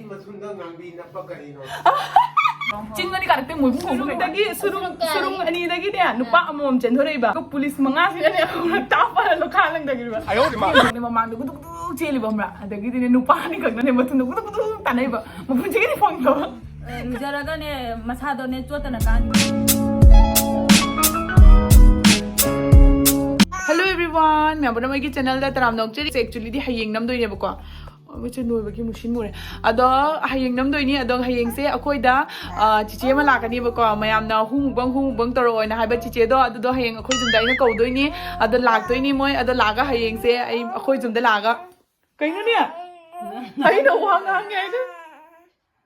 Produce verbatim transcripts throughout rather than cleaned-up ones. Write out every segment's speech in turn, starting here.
ꯃꯊꯨꯟꯗ ꯉꯥꯡꯕꯤ ꯅꯞꯄ ꯀꯔꯤꯅꯣ? ꯆꯤꯡ ꯑꯅꯤ ꯀꯥꯔꯛꯇ ꯃꯣꯏꯕꯨꯡ ꯈꯣꯡꯕ ꯁꯨꯔꯨꯡꯗꯒꯤ, ꯁꯨꯔꯨꯡ, ꯁꯨꯔꯨꯡ ꯑꯅꯤꯗꯒꯤꯅꯦ ꯅꯨꯄꯥ ꯑꯃꯃꯝ ꯆꯦꯟꯊꯣꯔꯛꯏꯕ꯫ ꯑꯗꯨꯒ ꯄꯨꯂꯤꯁ ꯃꯉꯥꯁꯤꯅꯅꯦ ꯈꯣꯡꯅ ꯇꯥꯞꯄ ꯂꯣꯈꯥ ꯂꯪꯊꯈ꯭ꯔꯤꯕ꯫ ꯑꯗꯨꯒꯅꯦ ꯃꯃꯥꯡꯗ ꯒꯨꯗꯨꯛ ꯒꯨꯗꯨꯛ ꯆꯦꯜꯂꯤꯕ, ꯈꯪꯕ꯭ꯔꯥ? ꯑꯗꯒꯤꯗꯤꯅꯦ ꯅꯨꯄꯥ ꯑꯅꯤꯈꯛꯅꯅꯦ ꯃꯊꯨꯟꯗ ꯒꯨꯗꯨꯛ ꯒꯨꯗꯨꯛ ꯇꯥꯟꯅꯩꯕ꯫ ꯃꯄꯨꯟꯁꯤꯒꯤꯗꯤ ꯐꯪꯗꯕ꯫ ꯂꯨꯖꯔꯒꯅꯦ ꯃꯁꯥꯗꯣꯅꯦ ꯆꯣꯠꯇꯅ ꯀꯥꯟ꯫ Hello everyone, ꯃꯌꯥꯝ ꯄꯨꯝꯅꯃꯛꯀꯤ ꯆꯦꯅꯦꯜꯗ ꯇꯔꯥꯝꯅ ꯑꯣꯛꯆꯔꯤ꯫ ꯑꯦꯛꯆꯨꯂꯤꯗꯤ ꯍꯌꯦꯡ ꯅꯝꯗꯣꯏꯅꯦꯕꯀꯣ꯫ ꯃꯆꯤꯟ ꯅꯣꯏꯕꯒꯤ ꯃꯨꯁꯤꯟ ꯃꯨꯔꯦ꯫ ꯑꯗꯣ ꯍꯌꯦꯡ ꯅꯝꯗꯣꯏꯅꯤ꯫ ꯑꯗꯣ ꯍꯌꯦꯡꯁꯦ ꯑꯩꯈꯣꯏꯗ, ꯑ, ꯆꯤꯆꯦ ꯑꯃ ꯂꯥꯛꯀꯅꯤꯕꯀꯣ, ꯃꯌꯥꯝꯅ ꯍꯨ ꯃꯨꯛꯕꯥꯡ, ꯍꯨ ꯃꯨꯛꯕꯥꯡ ꯇꯧꯔꯛꯑꯣꯅ ꯍꯥꯏꯕ ꯆꯤꯆꯦꯗꯣ, ꯑꯗꯨꯗꯣ ꯍꯌꯦꯡ ꯑꯩꯈꯣꯏ ꯌꯨꯝꯗ ꯑꯩꯅ ꯀꯧꯗꯣꯏꯅꯤ꯫ ꯑꯗꯣ ꯂꯥꯛꯇꯣꯏꯅꯤ ꯃꯣꯏ꯫ ꯑꯗꯣ ꯂꯥꯛꯑꯒ ꯍꯌꯦꯡꯁꯦ ꯑꯩ ꯑꯩꯈꯣꯏ ꯌꯨꯝꯗ ꯂꯥꯛꯑꯒ, ꯀꯩꯅꯣꯅꯦ? ꯑꯩꯅ ꯋꯥ ꯉꯥꯡꯉꯦ ꯍꯥꯏꯗ?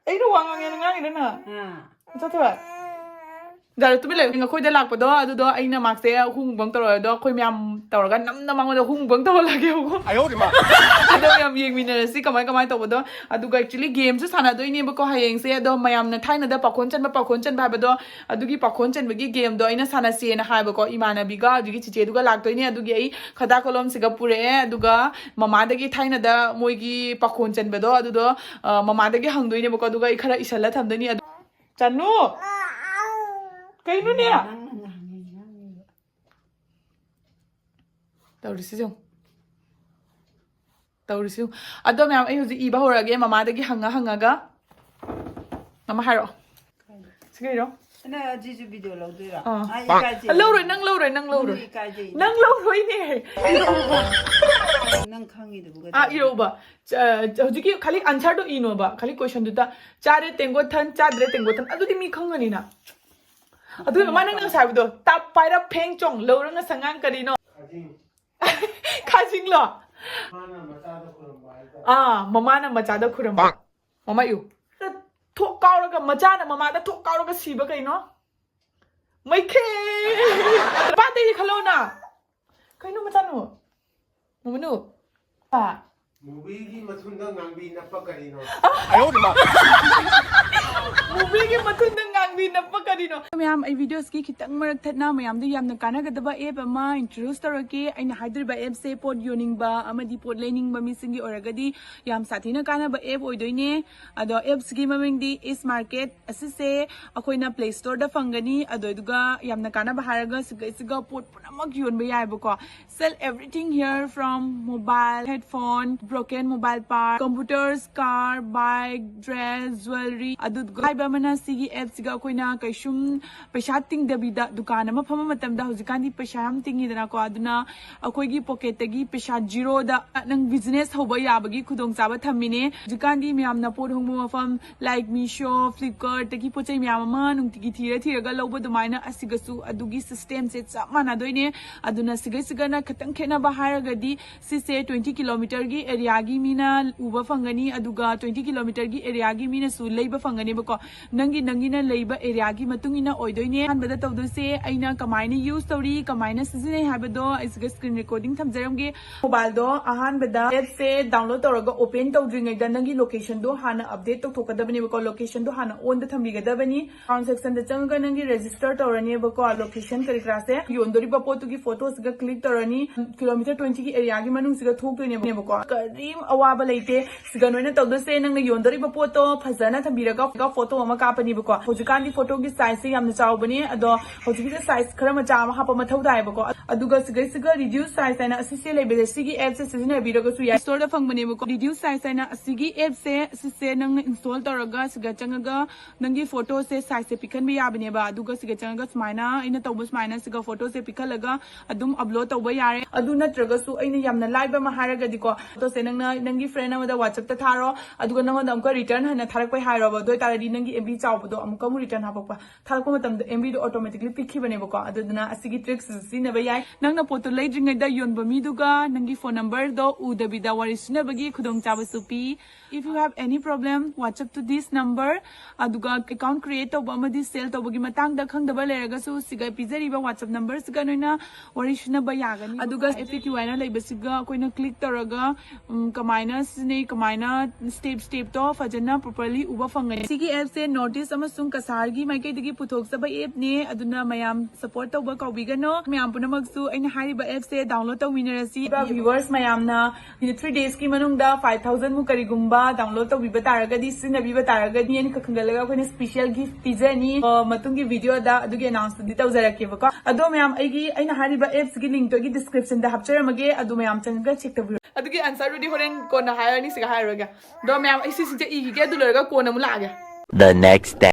ꯑꯩꯅ ꯋꯥ ꯉꯥꯡꯉꯦꯅ ꯉꯥꯡꯉꯤꯔ ꯅꯪ? ꯑꯥ꯫ ꯆꯠꯊꯣꯏ꯫ ꯌꯥꯔꯦ, ꯇꯨꯃꯤꯟ ꯂꯩꯌꯨ꯫ ꯑꯩꯈꯣꯏꯗ ꯂꯥꯛꯄꯗꯣ, ꯑꯗꯨꯗꯣ ꯑꯩꯅ ꯃꯥꯛꯁꯦ ꯍꯨ ꯃꯨꯛꯕꯥꯡ ꯇꯧꯔꯛꯑꯣ꯫ ꯑꯗꯣ ꯑꯩꯈꯣꯏ ꯃꯌꯥꯝ ꯇꯧꯔꯒ ꯅꯝꯅ ꯃꯉꯣꯟꯗ ꯍꯨ ꯃꯨꯛꯕꯥꯡ ꯇꯧꯍꯜꯂꯛꯑꯒꯦꯕꯀꯣ꯫ ꯑꯗꯣ ꯃꯌꯥꯝ ꯌꯦꯡꯃꯤꯟꯅꯔꯁꯤ ꯀꯃꯥꯏ ꯀꯃꯥꯏ ꯇꯧꯕꯗꯣ꯫ ꯑꯗꯨꯒ ꯑꯦꯛꯆꯨꯂꯤ ꯒꯦꯝꯁꯨ ꯁꯥꯟꯅꯗꯣꯏꯅꯦꯕꯀꯣ ꯍꯌꯦꯡꯁꯦ꯫ ꯑꯗꯣ ꯃꯌꯥꯝꯅ ꯊꯥꯏꯅꯗ ꯄꯥꯈꯣꯟ ꯆꯟꯕ, ꯄꯥꯈꯣꯟ ꯆꯟꯕ ꯍꯥꯏꯕꯗꯣ, ꯑꯗꯨꯒꯤ ꯄꯥꯈꯣꯟ ꯆꯟꯕꯒꯤ ꯒꯦꯝꯗꯣ ꯑꯩꯅ ꯁꯥꯟꯅꯁꯦꯅ ꯍꯥꯏꯕꯀꯣ꯫ ꯏꯃꯥꯟꯅꯕꯤꯒ ꯍꯧꯖꯤꯛꯀꯤ ꯆꯤꯆꯦꯗꯨꯒ ꯂꯥꯛꯇꯣꯏꯅꯦ꯫ ꯑꯗꯨꯒꯤ ꯑꯩ ꯈꯗꯥ ꯀꯣꯂꯣꯝꯁꯤꯒ ꯄꯨꯔꯛꯑꯦ꯫ ꯑꯗꯨꯒ ꯃꯃꯥꯗꯒꯤ ꯊꯥꯏꯅꯗ ꯃꯣꯏꯒꯤ ꯄꯥꯈꯣꯟ ꯆꯟꯕꯗꯣ, ꯑꯗꯨꯗꯣ, ꯑ, ꯃꯃꯥꯗꯒꯤ ꯍꯪꯗꯣꯏꯅꯦꯕꯀꯣ꯫ ꯑꯗꯨꯒ ꯑꯩ ꯈꯔ ꯏꯁꯜꯂ ꯊꯝꯗꯣꯏꯅꯤ꯫ ꯑꯗꯨ ꯆꯅꯨ! ꯀꯩꯅꯣꯅꯦ? ꯇꯧꯔꯤꯁꯤ ꯌꯦꯡꯉꯨ꯫ ꯇꯧꯔꯤꯁꯤ ꯌꯦꯡꯉꯨ꯫ ꯑꯗꯣ ꯃꯌꯥꯝ, ꯑꯩ ꯍꯧꯖꯤꯛ ꯏꯕ ꯍꯧꯔꯛꯑꯒꯦ, ꯃꯃꯥꯗꯒꯤ ꯍꯪꯉ ꯍꯪꯉꯒ꯫ ꯃꯃꯥ ꯍꯥꯏꯔꯛꯑꯣ꯫ ꯁꯤ ꯀꯩꯅꯣ? ꯅꯪ ꯑꯁꯤꯁꯨ ꯚꯤꯗꯤꯑꯣ ꯂꯧꯗꯣꯏꯔꯣ? ꯑꯥ꯫ ꯑꯥ, ꯏꯀꯥꯏꯖꯩ꯫ ꯂꯧꯔꯣꯏ, ꯅꯪ ꯂꯧꯔꯣꯏ, ꯅꯪ ꯂꯧꯔꯣꯏ꯫ ꯅꯪ ꯏꯀꯥꯏꯖꯩ꯫ ꯅꯪ ꯂꯧꯔꯣꯏꯅꯦ꯫ ꯅꯪ ꯈꯪꯉꯤꯗꯨꯕꯨ ꯑꯥ, ꯀꯩꯗꯧꯔꯒꯦ? ꯏꯔꯛꯎꯕ꯫ ꯆ-, ꯍꯧꯖꯤꯛꯀꯤ ꯈꯥꯂꯤ ꯑꯟꯁꯔꯗꯣ ꯏꯅꯣꯕ, ꯈꯥꯂꯤ ꯀꯣꯏꯁꯟꯗꯨꯗ꯫ ꯆꯥꯔꯦ ꯇꯦꯡꯒꯣꯠ ꯊꯟ, ꯆꯥꯗ꯭ꯔꯦ ꯇꯦꯡꯒꯣꯠ ꯊꯟ꯫ ꯑꯗꯨꯗꯤ ꯃꯤ ꯈꯪꯉꯅꯤꯅ꯫ ꯑꯗꯨ ꯃꯃꯥ ꯅꯪꯅ ꯉꯁꯥꯏ ꯍꯥꯏꯕꯗꯣ, ꯇꯞ ꯄꯥꯏꯔꯞ ꯐꯦꯡ ꯆꯣꯡ, ꯂꯧꯔ ꯉꯁꯪ ꯉꯥꯡ ꯀꯔꯤꯅꯣ? ꯈꯥꯖꯤꯡ꯫ ꯈꯥꯖꯤꯡꯂꯣ? ꯃꯥꯅ ꯃꯆꯥꯗ ꯈꯨꯔꯨꯝꯕ ꯍꯥꯏꯇꯥꯔꯦ꯫ ꯑꯥ, ꯃꯃꯥꯅ ꯃꯆꯥꯗ ꯈꯨꯔꯨꯝꯕ꯫ ꯃꯃꯥ ꯏꯌꯨ꯫ ꯊꯣꯛ ꯀꯥꯎꯔꯒ, ꯃꯆꯥꯅ ꯃꯃꯥꯗ ꯊꯣꯛ ꯀꯥꯎꯔꯒ ꯁꯤꯕ ꯀꯩꯅꯣ? ꯃꯩꯈꯦ! ꯄꯥꯇꯩꯗꯤ ꯈꯜꯂꯣꯅ꯫ ꯀꯩꯅꯣ ꯃꯆꯥꯅꯣ? ꯃꯃꯅꯨ? ꯑꯥ꯫ ꯃꯨꯕꯤꯒꯤ ꯃꯊꯨꯟꯗ ꯉꯥꯡꯕꯤ ꯅꯞꯄ ꯀꯔꯤꯅꯣ? ꯃꯨꯕꯤꯒꯤ ꯃꯊꯨꯟꯗ ꯉꯥꯡ- ꯃꯤ ꯅꯞꯄ ꯀꯔꯤꯅꯣ? ꯃꯌꯥꯝ, ꯑꯩ videosꯀꯤ ꯈꯤꯇꯪ ꯃꯔꯛ ꯊꯠꯅ ꯃꯌꯥꯝꯗ ꯌꯥꯝꯅ ꯀꯥꯟꯅꯒꯗꯕ app ꯑꯃ introduce ꯇꯧꯔꯛꯀꯦ꯫ ꯑꯩꯅ ꯍꯥꯏꯗꯣꯔꯤꯕ appꯁꯦ ꯄꯣꯠ ꯌꯣꯟꯅꯤꯡꯕ ꯑꯃꯗꯤ ꯄꯣꯠ ꯂꯩꯅꯤꯡꯕ ꯃꯤꯁꯤꯡꯒꯤ ꯑꯣꯏꯔꯒꯗꯤ ꯌꯥꯝ ꯁꯥꯊꯤꯅ ꯀꯥꯟꯅꯕ app ꯑꯣꯏꯗꯣꯏꯅꯦ꯫ ꯑꯗꯣ appꯁꯤꯒꯤ ꯃꯃꯤꯡꯗꯤ East Market꯫ ꯑꯁꯤꯁꯦ ꯑꯩꯈꯣꯏꯅ Play Storeꯗ ꯐꯪꯒꯅꯤ꯫ ꯑꯗꯨꯗꯨꯒ ꯌꯥꯝꯅ ꯀꯥꯟꯅꯕ ꯍꯥꯏꯔꯒ ꯁꯤꯒ, ꯁꯤꯒ ꯄꯣꯠ ꯄꯨꯝꯅꯃꯛ ꯌꯣꯟꯕ ꯌꯥꯏꯕꯀꯣ꯫ Sell everything here from mobile, headphone, broken mobile part, computers, car, bike, dress, jewelry꯫ ꯑꯗꯨꯒ ꯍꯥꯏꯕ ꯑꯃꯅ ꯁꯤꯒꯤ appꯁꯤꯒ ꯑꯩꯈꯣꯏꯅ ꯀꯩꯁꯨꯝ ꯄꯩꯁꯥ ꯇꯤꯡꯗꯕꯤꯗ ꯗꯨꯀꯥꯟ ꯑꯃ ꯐꯝꯕ ꯃꯇꯝꯗ ꯍꯧꯖꯤꯛꯀꯥꯟꯗꯤ ꯄꯩꯁꯥ ꯌꯥꯝ ꯇꯤꯡꯉꯤꯗꯅꯀꯣ꯫ ꯑꯗꯨꯅ ꯑꯩꯈꯣꯏꯒꯤ pocketꯇꯒꯤ ꯄꯩꯁꯥ zeroꯗ ꯅꯪ business ꯍꯧꯕ ꯌꯥꯕꯒꯤ ꯈꯨꯗꯣꯡꯆꯥꯕ ꯊꯝꯃꯤꯅꯦ꯫ ꯍꯧꯖꯤꯛꯀꯥꯟꯗꯤ ꯃꯌꯥꯝꯅ ꯄꯣꯠ ꯍꯣꯡꯕ ꯃꯐꯝ like Meesho, Flipkartꯇꯒꯤ ꯄꯣꯠ ꯆꯩ ꯃꯌꯥꯝ ꯑꯃ ꯅꯨꯡꯇꯤꯒꯤ ꯊꯤꯔ ꯊꯤꯔꯒ ꯂꯧꯕ ꯑꯗꯨꯃꯥꯏꯅ ꯑꯁꯤꯒꯁꯨ ꯑꯗꯨꯒꯤ systemꯁꯦ ꯆꯞ ꯃꯥꯟꯅꯗꯣꯏꯅꯦ꯫ ꯑꯗꯨꯅ ꯁꯤꯒꯩꯁꯤꯒꯅ ꯈꯤꯇꯪ ꯈꯦꯠꯅꯕ ꯍꯥꯏꯔꯒꯗꯤ ꯁꯤꯁꯦ twenty kilometerꯒꯤ areaꯒꯤ ꯃꯤꯅ ꯎꯕ ꯐꯪꯒꯅꯤ, ꯑꯗꯨꯒ twenty kilometerꯒꯤ areaꯒꯤ ꯃꯤꯅꯁꯨ ꯂꯩꯕ ꯐꯪꯒꯅꯦꯕꯀꯣ꯫ ꯅꯪꯒꯤ, ꯅꯪꯒꯤꯅ ꯂꯩꯕ areaꯒꯤ ꯃꯇꯨꯡ ꯏꯟꯅ ꯑꯣꯏꯗꯣꯏꯅꯦ꯫ ꯑꯍꯥꯟꯕꯗ ꯇꯧꯗꯣꯏꯁꯦ ꯑꯩꯅ ꯀꯃꯥꯏꯅ use ꯇꯧꯔꯤ, ꯀꯃꯥꯏꯅ ꯁꯤꯖꯤꯟꯅꯩ ꯍꯥꯏꯕꯗꯣ ꯑꯩ ꯁꯤꯒ screen recording ꯊꯝꯖꯔꯝꯒꯦ꯫ Mobileꯗꯣ ꯑꯍꯥꯟꯕꯗ appꯁꯦ download ꯇꯧꯔꯒ open ꯇꯧꯗ꯭ꯔꯤꯉꯩꯗ ꯅꯪꯒꯤ locationꯗꯣ ꯍꯥꯟꯅ update ꯇꯧꯊꯣꯛꯀꯗꯕꯅꯦꯕꯀꯣ꯫ Locationꯗꯣ ꯍꯥꯟꯅ onꯗ ꯊꯝꯕꯤꯒꯗꯕꯅꯤ꯫ Account sectionꯗ ꯆꯪꯉꯒ ꯅꯪꯒꯤ register ꯇꯧꯔꯅꯦꯕꯀꯣ꯫ Location ꯀꯔꯤ ꯀꯔꯥꯁꯦ, ꯌꯣꯟꯗꯣꯔꯤꯕ ꯄꯣꯠꯇꯨꯒꯤ photoꯁꯤꯒ click ꯇꯧꯔꯅꯤ꯫ Kilometer twentyꯒꯤ areaꯒꯤ ꯃꯅꯨꯡꯁꯤꯒ ꯊꯣꯛꯇꯣꯏꯅꯦꯕꯀꯣ꯫ ꯀꯔꯤꯝ ꯑꯋꯥꯕ ꯂꯩꯇꯦ꯫ ꯁꯤꯒ ꯅꯣꯏꯅ ꯇꯧꯗꯣꯏꯁꯦ, ꯅꯪꯅ ꯌꯣꯟꯗꯣꯔꯤꯕ ꯄꯣꯠꯇꯣ ꯐꯖꯅ ꯊꯝꯕꯤꯔꯒ photo ꯑꯃ ꯀꯥꯞꯄꯅꯤꯕꯀꯣ꯫ ꯍꯧꯖꯤꯛꯀꯥꯟꯗꯤ photoꯒꯤ sizeꯁꯦ ꯌꯥꯝꯅ ꯆꯥꯎꯕꯅꯦ, ꯑꯗꯣ ꯍꯧꯖꯤꯛꯀꯤꯗꯤ size ꯈꯔ ꯃꯆꯥ ꯑꯃ ꯍꯥꯞꯄ ꯃꯊꯧ ꯇꯥꯏꯌꯦꯕꯀꯣ꯫ ꯑꯗꯨꯒ ꯁꯤꯒꯩꯁꯤꯒ reduce size ꯍꯥꯏꯅ ꯑꯁꯤꯁꯦ ꯂꯩꯕꯁꯦ, ꯁꯤꯒꯤ appꯁꯦ ꯁꯤꯖꯤꯟꯅꯕꯤꯔꯒꯁꯨ ꯌꯥꯏ꯫ Storeꯗ ꯐꯪꯕꯅꯦꯕꯀꯣ꯫ Reduce size ꯍꯥꯏꯅ ꯑꯁꯤꯒꯤ appꯁꯦ, ꯁꯤꯁꯦ ꯅꯪꯅ install ꯇꯧꯔꯒ ꯁꯤꯒ ꯆꯪꯉꯒ ꯅꯪꯒꯤ photoꯁꯦ sizeꯁꯦ ꯄꯤꯛꯍꯟꯕ ꯌꯥꯕꯅꯦꯕ꯫ ꯑꯗꯨꯒ ꯁꯤꯒ ꯆꯪꯉꯒ ꯁꯨꯃꯥꯏꯅ ꯑꯩꯅ ꯇꯧꯕ ꯁꯨꯃꯥꯏꯅ ꯁꯤꯒ photoꯁꯦ ꯄꯤꯛꯍꯜꯂꯒ ꯑꯗꯨꯝ upload ꯇꯧꯕ ꯌꯥꯔꯦ꯫ ꯑꯗꯨ ꯅꯠꯇ꯭ꯔꯒꯁꯨ ꯑꯩꯅ ꯌꯥꯝꯅ ꯂꯥꯏꯕ ꯑꯃ ꯍꯥꯏꯔꯒꯗꯤꯀꯣ, photoꯁꯦ ꯅꯪꯅ ꯅꯪꯒꯤ friend ꯑꯃꯗ WhatsAppꯇ ꯊꯥꯔꯣ, ꯑꯗꯨꯒ ꯅꯉꯣꯟꯗ ꯑꯃꯨꯛꯀ return ꯍꯟꯅ ꯊꯥꯔꯛꯄꯩ ꯍꯥꯏꯔꯣꯕ꯫ ꯑꯗꯨ ꯑꯣꯏꯇꯥꯔꯗꯤ ꯅꯪꯒꯤ MB ꯆꯥꯎꯕꯗꯣ ꯑꯃꯨꯛꯀ ꯑꯃꯨꯛ return ꯍꯥꯄꯛꯄ, ꯊꯥꯔꯛꯄ ꯃꯇꯝꯗ MBꯗꯣ automatically ꯄꯤꯛꯈꯤꯕꯅꯦꯕꯀꯣ꯫ ꯑꯗꯨꯗꯨꯅ ꯑꯁꯤꯒꯤ tricksꯁꯦ ꯁꯤꯖꯤꯟꯅꯕ ꯌꯥꯏ꯫ ꯅꯪꯅ ꯄꯣꯠꯇꯣ ꯂꯩꯗ꯭ꯔꯤꯉꯩꯗ ꯌꯣꯟꯕ ꯃꯤꯗꯨꯒ ꯅꯪꯒꯤ phone numberꯗꯣ ꯎꯗꯕꯤꯗ ꯋꯥꯔꯤ ꯁꯨꯅꯕꯒꯤ ꯈꯨꯗꯣꯡꯆꯥꯕꯁꯨ ꯄꯤ꯫ If you have any problem, WhatsApp to this number꯫ ꯑꯗꯨꯒ account create ꯇꯧꯕ ꯑꯃꯗꯤ sell ꯇꯧꯕꯒꯤ ꯃꯇꯥꯡꯗ ꯈꯪꯗꯕ ꯂꯩꯔꯒꯁꯨ ꯁꯤꯒ ꯄꯤꯖꯔꯤꯕ WhatsApp numberꯁꯤꯒ ꯅꯣꯏꯅ ꯋꯥꯔꯤ ꯁꯨꯅꯕ ꯌꯥꯒꯅꯤ꯫ ꯑꯗꯨꯒ FAQ ꯍꯥꯏꯅ ꯂꯩꯕꯁꯤꯒ ꯑꯩꯈꯣꯏꯅ click ꯇꯧꯔꯒ, ꯎꯝ, ꯀꯃꯥꯏꯅ ꯁꯤꯖꯤꯟꯅꯩ, ꯀꯃꯥꯏꯅ step stepꯇꯣ ꯐꯖꯅ properly ꯎꯕ ꯐꯪꯒꯅꯤ꯫ ꯁꯤꯒꯤ appꯁꯦ North East ꯑꯃꯁꯨꯡ ꯀꯁꯥꯔ ꯁꯔꯀꯥꯔꯒꯤ ꯃꯥꯏꯀꯩꯗꯒꯤ ꯄꯨꯊꯣꯛꯆꯕ app ꯅꯦ, ꯑꯗꯨꯅ ꯃꯌꯥꯝ support ꯇꯧꯕ ꯀꯥꯎꯕꯤꯒꯅꯣ꯫ ꯃꯌꯥꯝ ꯄꯨꯝꯅꯃꯛꯁꯨ ꯑꯩꯅ ꯍꯥꯏꯔꯤꯕ app ꯁꯦ download ꯇꯧꯃꯤꯟꯅꯔꯁꯤ꯫ Viewers ꯃꯌꯥꯝꯅ ꯃꯤꯅꯤꯠ three days ꯀꯤ ꯃꯅꯨꯡꯗ five thousand ꯃꯨꯛ ꯀꯔꯤꯒꯨꯝꯕ download ꯇꯧꯕꯤꯕ ꯇꯥꯔꯒꯗꯤ, ꯁꯤꯖꯤꯟꯅꯕꯤꯕ ꯇꯥꯔꯒꯗꯤ, ꯌꯦꯟ ꯈꯛ ꯈꯟꯒꯠꯂꯒ ꯑꯩꯈꯣꯏꯅ special gift ꯄꯤꯖꯅꯤ꯫ ꯑ, ꯃꯇꯨꯡꯒꯤ video ꯗ ꯑꯗꯨꯒꯤ announce ꯇꯨꯗꯤ ꯇꯧꯖꯔꯛꯀꯦꯕꯀꯣ꯫ ꯑꯗꯣ ꯃꯌꯥꯝ, ꯑꯩꯒꯤ, ꯑꯩꯅ ꯍꯥꯏꯔꯤꯕ app ꯁꯤꯒꯤ link ꯇꯣ ꯑꯩꯒꯤ description ꯗ ꯍꯥꯞꯆꯔꯝꯃꯒꯦ, ꯑꯗꯨ ꯃꯌꯥꯝ ꯆꯪꯉꯒ check ꯇꯧꯕꯤꯔꯣ꯫ ꯑꯗꯨꯒꯤ answer ꯗꯨꯗꯤ ꯍꯣꯔꯦꯟ ꯀꯣꯟꯅ ꯍꯥꯏꯔꯅꯤ, ꯁꯤꯒ ꯍꯥꯏꯔꯨꯔꯒꯦ꯫ ꯑꯗꯣ ꯃꯌꯥꯝ, ꯑꯩ ꯁꯤꯁꯤꯡꯁꯦ ꯏꯈꯤꯒꯦ, ꯑꯗꯨ ꯂꯣꯏꯔꯒ ꯀꯣꯟꯅ ꯑꯃꯨꯛ ꯂꯥꯛꯑꯒꯦ꯫ The next day.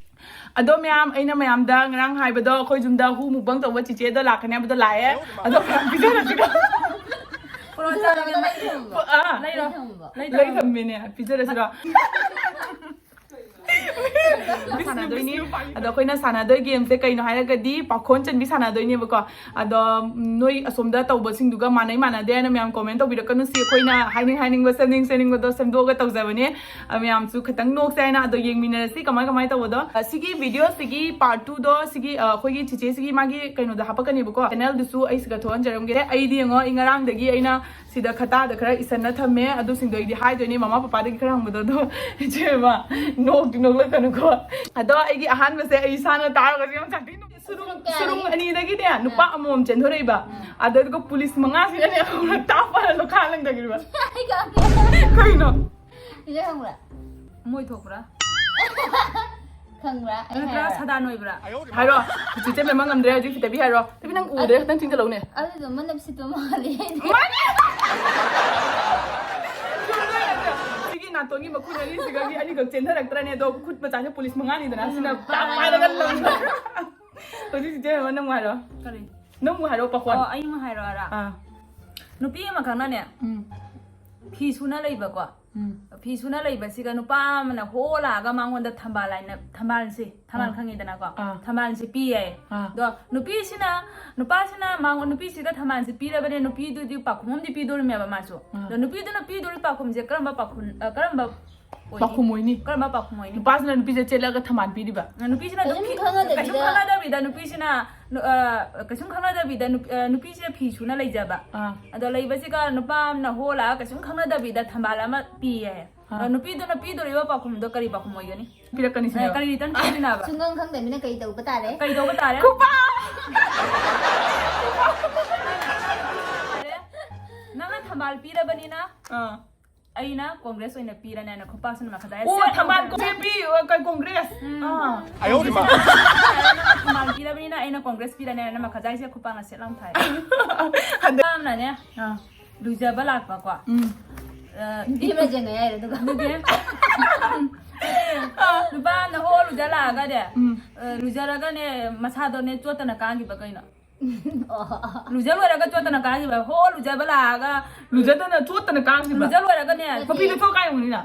ꯑꯗꯣ ꯃꯌꯥꯝ, ꯑꯩꯅ ꯃꯌꯥꯝꯗ ꯉꯔꯥꯡ ꯍꯥꯏꯕꯗꯣ, ꯑꯩꯈꯣꯏ ꯌꯨꯝꯗ ꯍꯨ ꯃꯨꯛꯕꯥꯡ ꯇꯧꯕ ꯆꯤꯆꯦꯗꯣ ꯂꯥꯛꯀꯅꯤ ꯍꯥꯏꯕꯗꯣ ꯂꯥꯛꯑꯦ꯫ ꯑꯗꯣ ꯃꯌꯥꯝ ꯄꯤꯖꯔꯁꯤꯔꯣ? ꯄꯣꯔꯣ ꯆꯥꯔꯒ ꯂꯩ ꯊꯝꯕ꯫ ꯑꯥ꯫ ꯂꯩ ꯊꯝꯕ꯫ ꯂꯩ ꯊꯝꯃꯤꯅꯦ, ꯄꯤꯖꯔꯁꯤꯔꯣ? ꯁꯥꯟꯅꯗꯣꯏꯅꯤ꯫ ꯑꯗꯣ ꯑꯩꯈꯣꯏꯅ ꯁꯥꯟꯅꯗꯣꯏ game ꯁꯦ ꯀꯩꯅꯣ ꯍꯥꯏꯔꯒꯗꯤ ꯄꯥꯈꯣꯟ ꯆꯟꯕꯤ ꯁꯥꯟꯅꯗꯣꯏꯅꯦꯕꯀꯣ꯫ ꯑꯗꯣ ꯅꯣꯏ ꯑꯁꯣꯝꯗ ꯇꯧꯕꯁꯤꯡꯗꯨꯒ ꯃꯥꯟꯅꯩ ꯃꯥꯟꯅꯗꯦ ꯍꯥꯏꯅ ꯃꯌꯥꯝ comment ꯇꯧꯕꯤꯔꯛꯀꯅꯨ꯫ ꯁꯤ ꯑꯩꯈꯣꯏꯅ ꯍꯥꯏꯅꯤꯡ ꯍꯥꯏꯅꯤꯡꯕ, ꯁꯦꯝꯅꯤꯡ ꯁꯦꯝꯅꯤꯡꯕꯗꯣ ꯁꯦꯝꯗꯣꯛꯑꯒ ꯇꯧꯖꯕꯅꯦ꯫ ꯑ, ꯃꯌꯥꯝꯁꯨ ꯈꯤꯇꯪ ꯅꯣꯛꯁꯦ ꯍꯥꯏꯅ꯫ ꯑꯗꯣ ꯌꯦꯡꯃꯤꯟꯅꯔꯁꯤ ꯀꯃꯥꯏ ꯀꯃꯥꯏ ꯇꯧꯕꯗꯣ꯫ ꯑ, ꯁꯤꯒꯤ video ꯁꯤꯒꯤ part two ꯗꯣ ꯁꯤꯒꯤ, ꯑ, ꯑꯩꯈꯣꯏꯒꯤ ꯆꯤꯆꯦꯁꯤꯒꯤ ꯃꯥꯒꯤ ꯀꯩꯅꯣꯗ ꯍꯥꯞꯄꯛꯀꯅꯦꯕꯀꯣ꯫ Channel ꯗꯨꯁꯨ ꯑꯩ ꯁꯤꯗ ꯊꯣꯛꯍꯟꯖꯔꯝꯒꯦ꯫ ꯑꯩꯗꯤ ꯌꯦꯡꯉꯣ, ꯑꯩ ꯉꯔꯥꯡꯗꯒꯤ ꯑꯩꯅ ꯁꯤꯗ ꯈꯇꯥꯗ ꯈꯔ ꯏꯁꯟꯅ ꯊꯝꯃꯦ꯫ ꯑꯗꯨꯁꯤꯡꯗꯣ ꯑꯩꯗꯤ ꯍꯥꯏꯗꯣꯏꯅꯦ, ꯃꯃꯥ ꯄꯄꯥꯗꯒꯤ ꯈꯔ ꯍꯪꯕꯗꯣ꯫ ꯑꯗꯣ ꯏꯆꯦ ꯏꯃ, ꯅꯣꯛꯇꯤ ꯅꯣꯛꯂꯛꯀꯅꯨꯀꯣ꯫ ꯑꯗꯣ ꯑꯩꯒꯤ ꯑꯍꯥꯟꯕꯁꯦ ꯑꯩ ꯏꯁꯥꯅ ꯇꯥꯔꯒꯁꯨ ꯌꯥꯝ ꯁꯥꯊꯤ ꯅꯣꯛꯑꯦ꯫ ꯁꯨꯔꯨꯡ, ꯁꯨꯔꯨꯡ ꯀꯌꯥꯒꯤ? ꯁꯨꯔꯨꯡ ꯑꯅꯤꯗꯒꯤꯅꯦ ꯅꯨꯄꯥ ꯑꯥ꯫ ꯑꯃꯃꯝ ꯆꯦꯟꯊꯣꯔꯛꯏꯕ꯫ ꯎꯝ꯫ ꯑꯗꯨꯒ ꯄꯨꯂꯤꯁ ꯃꯉꯥꯁꯤꯅꯅꯦ ꯈꯪꯕ꯭ꯔꯥ, ꯇꯥꯞ ꯄꯥꯏꯔ ꯂꯣꯈꯥ ꯂꯪꯊꯈ꯭ꯔꯤꯕ꯫ ꯑꯩ ꯈꯪꯉꯦ꯫ ꯀꯩꯅꯣ? ꯏꯆꯦ ꯈꯪꯕ꯭ꯔꯥ? ꯃꯣꯏ ꯊꯣꯛꯄ꯭ꯔꯥ? ꯈꯪꯕ꯭ꯔꯥ? ꯑꯩ ꯅꯠꯇ꯭ꯔꯒ ꯍꯥꯏꯔꯛꯑꯣꯔꯥ? ꯁꯥꯗꯥꯟ ꯑꯣꯏꯕ꯭ꯔꯥ? ꯍꯥꯏꯔꯣ꯫ ꯆꯤꯆꯦ ꯃꯦꯝꯃ ꯉꯝꯗ꯭ꯔꯦ ꯍꯧꯖꯤꯛ, ꯐꯤꯇꯕꯤ ꯍꯥꯏꯔꯣ꯫ ꯐꯤꯇꯕꯤ, ꯅꯪ ꯎꯗ꯭ꯔꯦ, ꯑꯗꯨ ꯈꯤꯇꯪ ꯆꯤꯡꯁꯤꯜꯂꯛꯎꯅꯦ꯫ ꯑꯗꯨꯗꯣ ꯃꯅꯞ ꯁꯤꯠꯄ ꯃꯥꯜꯂꯦ꯫ ꯃꯥꯅꯦ! ꯁꯤꯒꯤ ꯅꯥꯇꯣꯟꯒꯤ ꯃꯈꯨꯟ ꯑꯅꯤꯁꯤꯒꯒꯤ ꯑꯅꯤꯈꯛ ꯆꯦꯟꯊꯔꯛꯇ꯭ꯔꯅꯦ, ꯑꯗꯣ ꯈꯨꯠ ꯃꯆꯥꯁꯦ ꯄꯨꯂꯤꯁ ꯃꯉꯥꯅꯤꯗꯅ, ꯁꯤꯅ ꯎꯝ꯫ ꯇꯥꯞ ꯄꯥꯏꯔꯒ ꯂꯪꯕ꯫ ꯍꯧꯖꯤꯛ ꯆꯤꯆꯦ ꯃꯦꯝꯃ ꯅꯪ ꯑꯃꯨꯛ ꯍꯥꯏꯔꯣ꯫ ꯀꯔꯤ? ꯅꯪ ꯑꯃꯨꯛ ꯍꯥꯏꯔꯣ, ꯄꯥꯈꯣꯟ꯫ ꯑꯣ, ꯑꯩ ꯑꯃ ꯍꯥꯏꯔꯛꯑꯣꯔꯥ? ꯑꯥ꯫ ꯅꯨꯄꯤ ꯑꯃꯈꯛꯅꯅꯦ, ꯎꯝ꯫ ꯐꯤ ꯁꯨꯅ ꯂꯩꯕꯀꯣ꯫ ꯎꯝ꯫ ꯐꯤ ꯁꯨꯅ ꯂꯩꯕꯁꯤꯒ ꯅꯨꯄꯥ ꯑꯃꯅ ꯍꯣ ꯂꯥꯛꯑꯒ ꯃꯉꯣꯟꯗ ꯊꯝꯕꯥꯜ ꯍꯥꯏꯅ, ꯊꯝꯕꯥꯜꯁꯦ, ꯊꯝꯕꯥꯜ ꯑꯥ꯫ ꯈꯪꯉꯤꯗꯅꯀꯣ? ꯑꯥ꯫ ꯊꯝꯕꯥꯜꯁꯦ ꯄꯤ ꯍꯥꯏꯌꯦ꯫ ꯑꯥ꯫ ꯑꯗꯣ ꯅꯨꯄꯤꯁꯤꯅ, ꯅꯨꯄꯥꯁꯤꯅ ꯃꯉꯣꯟ-, ꯅꯨꯄꯤꯁꯤꯗ ꯊꯝꯕꯥꯜꯁꯦ ꯄꯤꯔꯕꯅꯦ, ꯅꯨꯄꯤꯗꯨꯗꯤ ꯄꯥꯎꯈꯨꯝ ꯑꯃꯗꯤ ꯄꯤꯗꯣꯔꯤꯃꯦꯕ ꯃꯥꯁꯨ꯫ ꯑꯥ꯫ ꯑꯗꯣ ꯅꯨꯄꯤꯗꯨꯅ ꯄꯤꯗꯣꯔꯤ ꯄꯥꯎꯈꯨꯝꯁꯦ ꯀꯔꯝꯕ ꯄꯥꯎꯈꯨꯝ, ꯑ, ꯀꯔꯝꯕ ꯑꯣꯏꯅꯤ? ꯄꯥꯎꯈꯨꯝ ꯑꯣꯏꯅꯤ꯫ ꯀꯔꯝꯕ ꯄꯥꯎꯈꯨꯝ ꯑꯣꯏꯅꯤ? ꯅꯨꯄꯥꯁꯤꯅ ꯅꯨꯄꯤꯁꯦ ꯆꯦꯜꯂꯒ ꯊꯝꯕꯥꯜ ꯄꯤꯔꯤꯕ꯫ ꯅꯨꯄꯤꯁꯤꯅ ꯑꯗꯨꯝ ꯀꯩꯁꯨꯝ ꯐꯤ-, ꯈꯪꯅꯗꯕꯤꯗ꯫ ꯀꯩꯁꯨꯝ ꯈꯪꯅꯗꯕꯤꯗ ꯅꯨꯄꯤꯁꯤꯅ, ꯅꯨ-, ꯑ, ꯀꯩꯁꯨꯝ ꯈꯪꯅꯗꯕꯤꯗ ꯅꯨꯄꯤ, ꯑ, ꯅꯨꯄꯤꯁꯤꯅ ꯐꯤ ꯁꯨꯅ ꯂꯩꯖꯕ꯫ ꯑꯥ꯫ ꯑꯗꯣ ꯂꯩꯕꯁꯤꯒ ꯅꯨꯄꯥ ꯑꯃꯅ ꯍꯣ ꯂꯥꯛꯑꯒ ꯀꯩꯁꯨꯝ ꯈꯪꯅꯗꯕꯤꯗ ꯊꯝꯕꯥꯜ ꯑꯃ ꯄꯤꯌꯦ꯫ ꯑ, ꯅꯨꯄꯤꯗꯨꯅ ꯄꯤꯗꯣꯔꯤꯕ ꯄꯥꯎꯈꯨꯝꯗꯣ ꯀꯔꯤ ꯄꯥꯎꯈꯨꯝ ꯑꯣꯏꯒꯅꯤ? ꯄꯤꯔꯛꯀꯅꯤ ꯑꯦ, ꯁꯤꯅꯦꯕ꯫ ꯀꯔꯤ return ꯄꯤꯗꯣꯏꯅꯣ ꯍꯥꯏꯕ? ꯁꯨꯡꯈꯪ ꯈꯪꯗꯕꯅꯤꯅ ꯀꯩ ꯇꯧꯕ ꯇꯥꯔꯦ? ꯀꯩ ꯇꯧꯕ ꯇꯥꯔꯦ? ꯈꯨꯄꯥꯛ! ꯅꯪꯅ ꯊꯝꯕꯥꯜ ꯄꯤꯔꯕꯅꯤꯅ ꯑꯥ꯫ ꯑꯩꯅ ꯀꯣꯡꯒ꯭ꯔꯦꯁ ꯑꯣꯏꯅ ꯄꯤꯔꯅꯤ ꯍꯥꯏꯅ ꯈꯨꯄꯥꯛꯁꯤꯅ ꯃꯈꯥꯗ ꯑꯣ, ꯊꯝꯕꯥꯜ ꯀꯣꯡꯒ꯭ꯔꯦꯁ ꯄꯤ-, ꯑ, ꯀꯩ ꯀꯣꯡꯒ꯭ꯔꯦꯁ? ꯎꯝ꯫ ꯑꯥ꯫ ꯅꯪꯅ ꯊꯝꯕꯥꯜ ꯄꯤꯔꯕꯅꯤꯅ ꯑꯩꯅ ꯀꯣꯡꯒ꯭ꯔꯦꯁ ꯄꯤꯔꯅꯤ ꯍꯥꯏꯅ ꯃꯈꯥꯗ ꯑꯩꯁꯦ ꯈꯨꯄꯥꯛꯅ ꯁꯦꯠ ꯂꯥꯎꯅ ꯊꯥꯏ꯫ ꯍꯟꯗꯛ ꯌꯥꯝꯅꯅꯦ꯫ ꯑꯥ꯫ ꯂꯨꯖꯕ ꯂꯥꯛꯄꯀꯣ꯫ ꯎꯝ꯫ ꯑ, ꯅꯨꯄꯤ ꯑꯃ ꯌꯦꯡꯉ ꯌꯥꯏꯔꯣ ꯑꯗꯨꯒ? ꯅꯠꯇꯦ꯫ ꯅꯨꯄꯥ ꯑꯃꯅ ꯍꯣ ꯂꯨꯖ ꯂꯥꯛꯑꯒꯅꯦ, ꯎꯝ꯫ ꯑ, ꯂꯨꯖꯔꯒꯅꯦ, ꯃꯁꯥꯗꯣꯅꯦ ꯆꯣꯠꯇꯅ ꯀꯥꯈꯤꯕ ꯀꯩꯅꯣ? ꯑꯣ꯫ ꯂꯨꯖ ꯂꯣꯏꯔꯒ ꯆꯣꯠꯇꯅ ꯀꯥꯈꯤꯕ, ꯍꯣ ꯂꯨꯖꯕ ꯂꯥꯛꯑꯒ ꯂꯨꯖꯗꯅ ꯆꯣꯠꯇꯅ ꯀꯥꯈꯤꯕ? ꯂꯨꯖ ꯂꯣꯏꯔꯒꯅꯦ꯫ ꯃꯄꯤ ꯂꯩꯊꯣꯛ ꯀꯥꯏ ꯑꯣꯏꯔꯝꯒꯅꯤꯅ?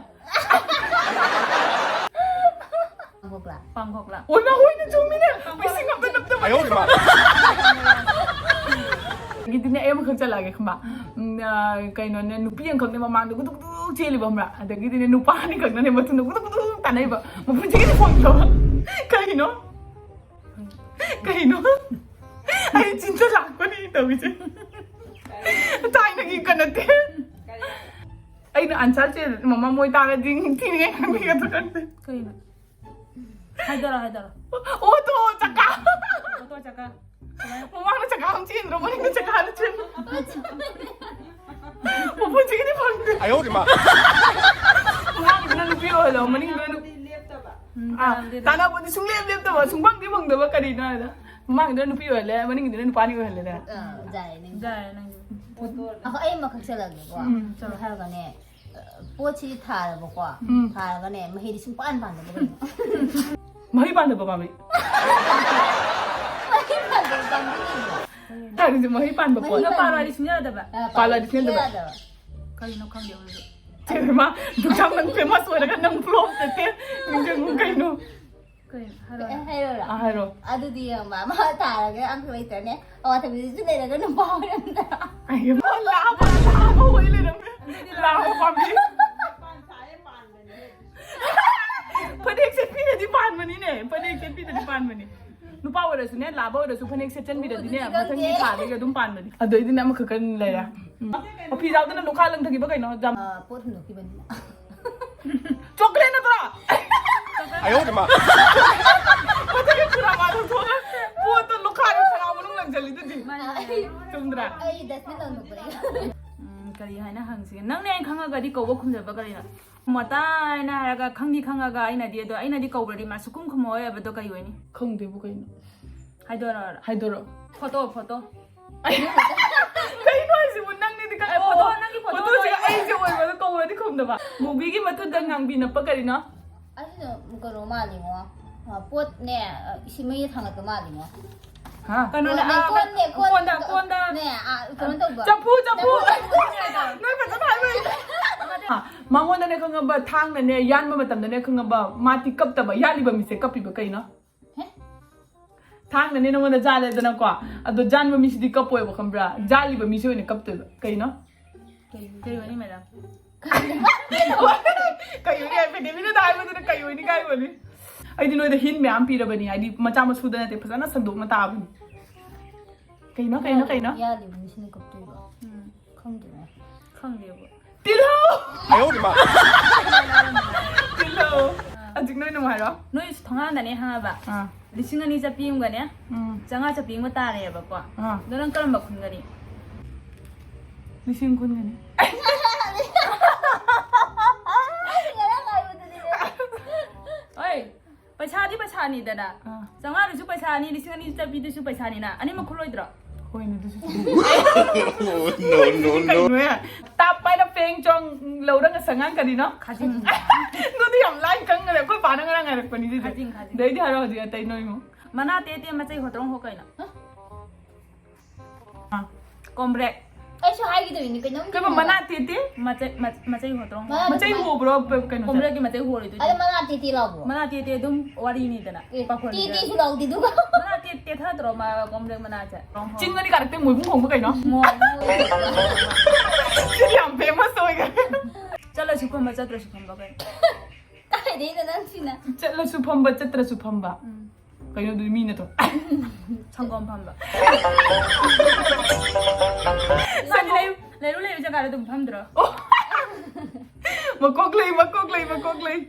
ꯄꯥꯡꯈꯣꯛꯂꯥ? ꯄꯥꯡꯈꯣꯛꯂꯥ꯫ ꯑꯣꯏꯃꯥ, ꯍꯣꯏꯅꯦ, ꯆꯨꯝꯃꯤꯅꯦ꯫ ꯃꯤꯁꯤꯡ ꯑꯝꯇ ꯅꯞꯇꯕ꯫ ꯑꯌꯣ, ꯏꯃꯥ꯫ ꯑꯗꯒꯤꯗꯤꯅꯦ, ꯑꯩ ꯑꯃꯈꯛ ꯆꯠꯂꯛꯑꯒꯦ, ꯈꯪꯕ? ꯎꯝ, ꯑ, ꯀꯩꯅꯣꯅꯦ, ꯅꯨꯄꯤ ꯑꯃꯈꯛꯅꯦ ꯃꯃꯥꯡꯗ ꯒꯨꯗꯨꯛ ꯒꯨꯗꯨꯛ ꯆꯦꯜꯂꯤꯕ, ꯈꯪꯕ꯭ꯔꯥ? ꯑꯗꯒꯤꯗꯤꯅꯦ, ꯅꯨꯄꯥ ꯑꯅꯤꯈꯛꯅꯅꯦ ꯃꯇꯨꯡꯗ ꯒꯨꯗꯨꯛ ꯒꯨꯗꯨꯛ ꯇꯥꯟꯅꯩꯕ꯫ ꯃꯄꯨꯟꯁꯤꯒꯤꯗꯤ ꯐꯣꯟ ꯇꯧꯕ꯫ ꯀꯩꯅꯣ? ꯀꯩꯅꯣ? ꯑꯩ ꯆꯤꯟꯗ ꯂꯥꯛꯄꯅꯤ ꯇꯧꯔꯤꯁꯦ꯫ ꯊꯥꯏꯅꯒꯤ ꯀ ꯅꯠꯇꯦ꯫ ꯑꯩꯅ answer ꯁꯦ ꯃꯃꯥ ꯃꯣꯏ ꯇꯥꯔꯗꯤ ꯊꯤꯅꯤꯡꯉꯥꯏ ꯈꯪꯕꯤꯒꯗ꯭ꯔꯥ ꯈꯪꯗꯦ꯫ ꯀꯩꯅꯣ? ꯍꯥꯏꯗꯔꯣ, ꯍꯥꯏꯗꯔꯣ꯫ ꯑꯣꯇꯣ ꯆꯀꯥ꯫ ꯑꯣꯇꯣ ꯆꯀꯥ꯫ ꯀꯃꯥꯏ? ꯃꯃꯥꯡꯗ ꯆꯀꯥ ꯑꯃ ꯆꯦꯟꯗ꯭ꯔꯣ? ꯃꯅꯤꯡꯗ ꯆꯀꯥ ꯑꯃ ꯆꯦꯟꯗ꯭ꯔꯣ? ꯃꯄꯨꯟꯁꯤꯒꯤꯗꯤ ꯐꯪꯗꯦ꯫ ꯑꯌꯣ, ꯏꯃꯥ꯫ ꯃꯃꯥꯡꯗꯅ ꯅꯨꯄꯤ ꯑꯣꯏꯍꯜꯂꯣ, ꯃꯅꯤꯡꯗꯅ ꯅꯨ-, ꯎꯝ, ꯑꯥ, ꯇꯥꯟꯅꯕꯗꯤ ꯇꯥꯟꯅꯕꯗꯤ ꯁꯨꯡꯂꯦꯞ ꯂꯦꯞꯇꯕ, ꯁꯨꯡꯐꯪꯗꯤ ꯐꯪꯗꯕ ꯀꯔꯤꯅꯣ ꯍꯥꯏꯗ? ꯃꯃꯥꯡꯗꯅ ꯅꯨꯄꯤ ꯑꯣꯏꯍꯜꯂꯦ, ꯃꯅꯤꯡꯗꯅ ꯅꯨꯄꯥꯅꯤ ꯑꯣꯏꯍꯜꯂꯦꯗꯅ꯫ ꯑꯥ, ꯌꯥꯏ, ꯅꯪ꯫ ꯌꯥꯏ, ꯅꯪ꯫ ꯑꯩꯈꯣꯏ ꯑꯩ ꯑꯃꯈꯛ ꯆꯠꯂꯒꯦꯀꯣ꯫ ꯎꯝ, ꯆꯠꯂꯣ꯫ ꯍꯥꯏꯔꯒꯅꯦ, ꯄꯣꯠꯁꯤ ꯊꯥꯔꯕꯀꯣ꯫ ꯎꯝ꯫ ꯊꯥꯔꯒꯅꯦ, ꯃꯍꯩꯗꯤ ꯁꯨꯡꯄꯥꯟ ꯄꯥꯟꯗꯕ ꯀꯩꯅꯣ? ꯃꯍꯩ ꯄꯥꯟꯗꯕ ꯄꯥꯝꯃꯤ꯫ ꯃꯍꯩ ꯄꯥꯟꯗꯕ ꯄꯥꯝꯕꯤ ꯂꯩꯕ꯭ꯔꯣ? ꯊꯥꯔꯤꯁꯦ ꯃꯍꯩ ꯄꯥꯟꯕ ꯄꯣꯠ꯫ ꯃꯍꯩ ꯄꯥꯟꯕꯤ꯫ ꯄꯥꯜꯂꯣ ꯍꯥꯏꯗꯤ ꯁꯨꯡꯌꯥ ꯌꯥꯗꯕ꯫ ꯑ, ꯄꯥꯜꯂꯣ ꯍꯥꯏꯗꯤ ꯁꯨꯡꯌꯥ ꯌꯥꯗꯕ꯫ ꯌꯥꯗꯕ꯫ ꯀꯔꯤꯅꯣ ꯈꯪꯗꯦ ꯑꯩꯈꯣꯏꯁꯨ꯫ ꯆꯦ ꯏꯃꯥ, ꯗꯨꯀꯥꯟ ꯅꯪ famous ꯑꯣꯏꯔꯒ ꯅꯪ flop ꯆꯠꯇꯦ꯫ ꯅꯤꯡꯁꯤꯡꯉꯨ ꯀꯩꯅꯣ? ꯀꯩ ꯍꯥꯏꯔꯣ? ꯑꯦ, ꯍꯥꯏꯔꯣꯔꯣ? ꯑꯥ, ꯍꯥꯏꯔꯣ꯫ ꯑꯗꯨꯗꯤ ꯌꯦꯡꯉꯣ, ꯑꯃ ꯊꯥꯔꯒ ꯑꯝꯇ ꯂꯩꯇ꯭ꯔꯅꯦ꯫ ꯑꯋꯥꯊꯕꯤꯗꯨꯁꯨ ꯂꯩꯔꯒ ꯅꯨꯄꯥ ꯑꯣꯏꯔꯝꯗ꯭ꯔꯥ? ꯑꯩ ꯂꯥꯕ, ꯂꯥꯕ ꯑꯣꯏ ꯂꯩꯔꯝꯃꯦ꯫ ꯂꯥꯕ ꯄꯥꯝꯕꯤ꯫ ꯐꯅꯦꯛ ꯁꯦꯠꯄꯤꯔꯗꯤ ꯄꯥꯟꯕꯅꯤꯅꯦ꯫ ꯐꯅꯦꯛ ꯁꯦꯠꯄꯤꯔꯗꯤ ꯄꯥꯟꯕꯅꯤ꯫ ꯅꯨꯄꯥ ꯑꯣꯏꯔꯁꯨꯅꯦ, ꯂꯥꯕ ꯑꯣꯏꯔꯁꯨ ꯐꯅꯦꯛ ꯁꯦꯠꯆꯟꯕꯤꯔꯗꯤꯅꯦ, ꯎꯗꯨꯗꯤ ꯃꯊꯪꯒꯤ ꯈꯪꯗꯦ꯫ ꯊꯥꯗꯒꯤ ꯑꯗꯨꯝ ꯄꯥꯟꯕꯅꯤ꯫ ꯑꯗꯩꯗꯤꯅꯦ ꯑꯃꯈꯛꯀ ꯂꯩꯔꯦ꯫ ꯎꯝ꯫ ꯃꯐꯤ ꯌꯥꯎꯗꯅ ꯂꯨꯈꯥ ꯂꯪꯊꯈꯤꯕ ꯀꯩꯅꯣ? ꯖꯝ-, ꯑ, ꯄꯣꯠ ꯍꯨꯟꯗꯣꯛꯈꯤꯕꯅꯤꯅ꯫ ꯆꯣꯀ꯭ꯂꯦꯠ ꯅꯠꯇ꯭ꯔꯣ? ꯑꯌꯣ ꯃꯥ꯫ ꯃꯊꯛꯀꯤ ꯄꯨꯔꯥ ꯃꯥ ꯂꯧꯊꯣꯛꯑꯒ ꯄꯣꯠꯇꯣ ꯂꯨꯈꯥꯏꯗ ꯈꯅꯥꯎ ꯃꯅꯨꯡ ꯂꯪꯁꯤꯜꯂꯤꯗꯨꯗꯤ꯫ ꯃꯥꯅꯦ, ꯃꯥꯅꯦ꯫ ꯆꯨꯝꯗ꯭ꯔꯥ? ꯑꯩ ꯗꯁꯕꯤꯟ ꯂꯪꯊꯣꯛꯄꯅꯦ꯫ ꯎꯝ, ꯀꯔꯤ ꯍꯥꯏꯅ ꯍꯪꯁꯤꯒꯦ? ꯅꯪꯅ ꯑꯩꯅ ꯈꯪꯉꯒꯗꯤ ꯀꯧꯕ ꯈꯨꯝꯗꯕ ꯀꯔꯤꯅꯣ? ꯃꯇꯥꯏꯅ ꯍꯥꯏꯔꯒ ꯈꯪꯗꯤ ꯈꯪꯉꯒ ꯑꯩꯅꯗꯤ, ꯑꯗꯣ ꯑꯩꯅꯗꯤ ꯀꯧꯕ꯭ꯔꯗꯤ ꯃꯥ ꯁꯨꯛꯈꯨꯝ ꯈꯨꯝꯃꯛꯑꯣꯏ ꯍꯥꯏꯕꯗꯣ ꯀꯩ ꯑꯣꯏꯅꯤ? ꯈꯪꯗꯦꯕꯨ ꯀꯩꯅꯣ? ꯍꯥꯏꯗꯣꯔꯛꯑꯣꯔꯣ? ꯍꯥꯏꯗꯣꯔꯛꯑꯣ꯫ Photo, photo. ꯀꯩꯅꯣ ꯍꯥꯏꯁꯤꯕꯨ? ꯅꯪꯅꯤꯗꯤ ꯀꯩ ꯑꯦ, ꯐꯣꯇꯣ? ꯐꯣꯇꯣ, ꯅꯪꯒꯤ ꯐꯣꯇꯣ ꯐꯣꯇꯣꯁꯤꯒ ꯂꯣꯏ ꯑꯩꯁꯦ ꯑꯣꯏꯕꯗꯣ ꯀꯧꯔꯗꯤ ꯈꯨꯝꯗꯕ꯫ ꯃꯨꯚꯤꯒꯤ ꯃꯇꯨꯡꯗ ꯉꯥꯡꯕꯤ ꯅꯞꯄ ꯀꯔꯤꯅꯣ? ꯑꯁꯤꯅ ꯀꯩꯅꯣ ꯃꯥꯜꯂꯤꯉꯣ꯫ ꯑ, ꯄꯣꯠꯅꯦ, ꯑ, ꯏꯁꯤꯡ ꯃꯩꯗ ꯊꯥꯡꯒꯠꯄ ꯃꯥꯜꯂꯤꯉꯣ꯫ ꯍꯥ? ꯀꯩꯅꯣꯅꯦ, ꯀꯣꯟꯅꯦ, ꯑꯥ, ꯀꯣꯟꯅꯦ, ꯀꯣꯟ-, ꯀꯣꯟꯗ, ꯀꯣꯟꯗ꯫ ꯀꯣꯟꯅꯦ, ꯑꯥ, ꯀꯩꯅꯣ ꯇꯧꯕ꯫ ꯆꯐꯨ, ꯆꯐꯨ꯫ ꯆꯐꯨ, ꯆꯐꯨ꯫ ꯅꯣꯏ ꯐꯖꯅ ꯍꯥꯏꯕ ꯍꯩꯇꯦ꯫ ꯍꯥ, ꯃꯉꯣꯟꯗꯅꯦ ꯈꯪꯉꯕ, ꯊꯥꯡꯅꯅꯦ ꯌꯥꯟꯕ ꯃꯇꯝꯗꯅꯦ ꯈꯪꯉꯕ, ꯃꯥꯗꯤ ꯀꯞꯇꯕ, ꯌꯥꯜꯂꯤꯕ ꯃꯤꯁꯦ ꯀꯞꯄꯤꯕ ꯀꯩꯅꯣ? ꯍꯦ? ꯊꯥꯡꯅꯅꯦ ꯅꯉꯣꯟꯗ ꯖꯥꯜꯂꯦꯗꯅꯀꯣ, ꯑꯗꯣ ꯖꯥꯟꯕ ꯃꯤꯁꯤꯗꯤ ꯀꯞꯄꯣꯏꯕ, ꯈꯪꯕ꯭ꯔꯥ? ꯖꯥꯜꯂꯤꯕ ꯃꯤꯁꯦ ꯑꯣꯏꯅ ꯀꯞꯇꯣꯏꯕ꯫ ꯀꯩꯅꯣ? ꯀꯩ, ꯀꯩ ꯑꯣꯏꯅꯤ, ꯃꯦꯗꯥꯝ? ꯀꯩ ꯑꯣꯏꯅꯤ? ꯄꯦꯗꯦꯃꯤꯅꯗ ꯍꯥꯏꯕꯗꯨꯅ ꯀꯩ ꯑꯣꯏꯅꯤ, ꯀꯥꯏ ꯑꯣꯏꯅꯤ? ꯑꯩꯗꯤ ꯅꯣꯏꯗ ꯍꯤꯟ ꯃꯌꯥꯝ ꯄꯤꯔꯕꯅꯤ, ꯍꯥꯏꯗꯤ ꯃꯆꯥ ꯃꯁꯨꯗ ꯅꯠꯇꯦ, ꯐꯖꯅ ꯁꯟꯗꯣꯛꯅ ꯇꯥꯕꯅꯤ꯫ ꯀꯩꯅꯣ, ꯀꯩꯅꯣ, ꯀꯩꯅꯣ? ꯌꯥꯜꯂꯤꯕ ꯃꯤꯁꯤꯅ ꯀꯞꯇꯣꯏꯕ? ꯎꯝ꯫ ꯈꯪꯗꯦꯅꯦ꯫ ꯈꯪꯗꯦꯕ꯫ ꯇꯤꯜꯍꯧ! ꯑꯌꯣ ꯃꯥ꯫ ꯇꯤꯜꯍꯧ꯫ ꯍꯧꯖꯤꯛ ꯅꯣꯏ ꯅꯨꯡꯉꯥꯏꯔꯣ? ꯅꯣꯏ ꯊꯣꯡꯒꯥꯟꯗꯅꯦ ꯈꯪꯉꯕ? ꯑꯥ꯫ ꯂꯤꯁꯤꯡ ꯑꯅꯤ ꯆꯠꯄꯤ ꯑꯃꯒꯅꯦ, ꯎꯝ꯫ ꯆꯥꯝꯃꯉꯥ ꯆꯠꯄꯤ ꯑꯃꯒ ꯇꯥꯔꯦꯕꯀꯣ꯫ ꯑꯥ꯫ ꯑꯗꯣ ꯅꯪ ꯀꯔꯝꯕ ꯈꯨꯟꯒꯅꯤ? ꯂꯤꯁꯤꯡ ꯀꯨꯟꯒꯅꯤ꯫ ꯑꯩ ꯉꯔꯥꯡ ꯍꯥꯏꯕꯗꯨꯅꯤꯅꯦ꯫ ꯍꯣꯏ, ꯄꯩꯁꯥꯗꯤ ꯄꯩꯁꯥꯅꯤꯗꯅ꯫ ꯑꯥ꯫ ꯆꯥꯝꯃꯉꯥꯗꯨꯁꯨ ꯄꯩꯁꯥꯅꯤ, ꯂꯤꯁꯤꯡ ꯑꯅꯤ ꯆꯠꯄꯤꯗꯨꯁꯨ ꯄꯩꯁꯥꯅꯤꯅ꯫ ꯑꯅꯤꯃꯛ ꯈꯨꯜꯂꯣꯏꯗ꯭ꯔꯣ? ꯍꯣꯏꯅꯦ, ꯑꯗꯨꯁꯨ ꯆꯨꯝꯃꯤ꯫ No, no, no. ꯀꯩꯅꯣꯍꯦ? ꯇꯥꯞ ꯄꯥꯏꯅ ꯄꯦꯡ ꯆꯣꯡ ꯂꯧꯔꯒ ꯁꯉꯥꯡ ꯀꯔꯤꯅꯣ? ꯈꯥꯖꯤꯡ꯫ ꯑꯗꯨꯗꯤ ꯌꯥꯝ ꯂꯥꯏꯅ ꯈꯪꯈ꯭ꯔꯦ꯫ ꯑꯩꯈꯣꯏ ꯄꯥꯅ ꯉꯔꯥꯡ ꯍꯥꯏꯔꯛꯄꯅꯤ ꯁꯤꯗꯤ꯫ ꯈꯥꯖꯤꯡ, ꯈꯥꯖꯤꯡ꯫ ꯑꯗꯩꯗꯤ ꯍꯥꯏꯔꯣ ꯍꯧꯖꯤꯛ ꯑꯇꯩ ꯅꯣꯏ ꯏꯃꯨꯡ꯫ ꯃꯅꯥ ꯇꯦ ꯇꯦ ꯃꯆꯩ ꯍꯣꯇ꯭ꯔꯣꯡ ꯍꯣ ꯀꯩꯅꯣ? ꯍꯥ? ꯑꯥ꯫ ꯀꯣꯝꯕ꯭ꯔꯦꯛ꯫ ꯑꯩꯁꯨ ꯍꯥꯏꯒꯗꯣꯏꯅꯤ ꯀꯩꯅꯣꯝ ꯀꯩꯕ ꯈꯪꯗꯕ꯫ ꯃꯅꯥ ꯇꯦ ꯇꯦ? ꯃꯆꯩ, ꯃ-, ꯃꯆꯩ ꯍꯣꯇ꯭ꯔꯣꯡ ꯍꯣ꯫ ꯃꯅꯥ ꯃꯆꯩ ꯇꯦ-꯫ ꯍꯣꯕ꯭ꯔꯣ? ꯀꯩꯅꯣꯁꯦ? ꯀꯣꯝꯕ꯭ꯔꯦꯛꯀꯤ ꯃꯆꯩ ꯍꯣꯔꯤꯗꯨꯗꯤ꯫ ꯑꯗꯣ ꯃꯅꯥ ꯇꯦ ꯇꯦ ꯂꯥꯎꯕ꯭ꯔꯣ? ꯃꯅꯥ ꯇꯦ ꯇꯦ ꯑꯗꯨꯝ ꯋꯥꯔꯤꯅꯤꯗꯅ꯫ ꯑꯦ, ꯄꯥꯈꯣꯟ ꯇꯦ ꯇꯦꯁꯨ ꯂꯥꯎꯗꯦ ꯑꯗꯨꯒ꯫ ꯃꯅꯥ ꯇꯦ ꯇꯦ ꯊꯥꯗ꯭ꯔꯣ ꯃꯥ ꯀꯣꯝꯕ꯭ꯔꯦꯛ ꯃꯅꯥꯁꯦ? ꯆꯤꯡ ꯑꯅꯤ ꯀꯥꯔꯛꯇ ꯃꯣꯏꯕꯨꯡ ꯈꯣꯡꯕ ꯀꯩꯅꯣ? ꯃꯣꯏ, ꯃꯣꯏ꯫ ꯁꯤꯗꯤ ꯌꯥꯝ famous ꯑꯣꯏꯈ꯭ꯔꯦ꯫ ꯆꯠꯂꯁꯨ ꯐꯝꯕ, ꯆꯠꯇ꯭ꯔꯁꯨ ꯐꯝꯕ ꯀꯩꯅꯣ? ꯀꯥꯏꯗꯩꯅꯣ ꯅꯪ ꯁꯤꯅ? ꯆꯠꯂꯁꯨ ꯐꯝꯕ, ꯆꯠꯇ꯭ꯔꯁꯨ ꯐꯝꯕ꯫ ꯎꯝ꯫ ꯀꯩꯅꯣ ꯑꯗꯨꯗꯤ ꯃꯤ ꯅꯠꯇ꯭ꯔꯣ? ꯁꯪꯒꯣꯝ ꯐꯝꯕ꯫ ꯁꯪꯒꯣꯝ꯫ ꯂꯩꯔꯨ, ꯂꯩꯔꯨ, ꯂꯩꯔꯨ ꯖꯒꯥꯗ ꯑꯗꯨꯝ ꯐꯝꯗ꯭ꯔꯣ? ꯑꯣ꯫ ꯃꯀꯣꯛ ꯂꯩ, ꯃꯀꯣꯛ ꯂꯩ, ꯃꯀꯣꯛ ꯂꯩ꯫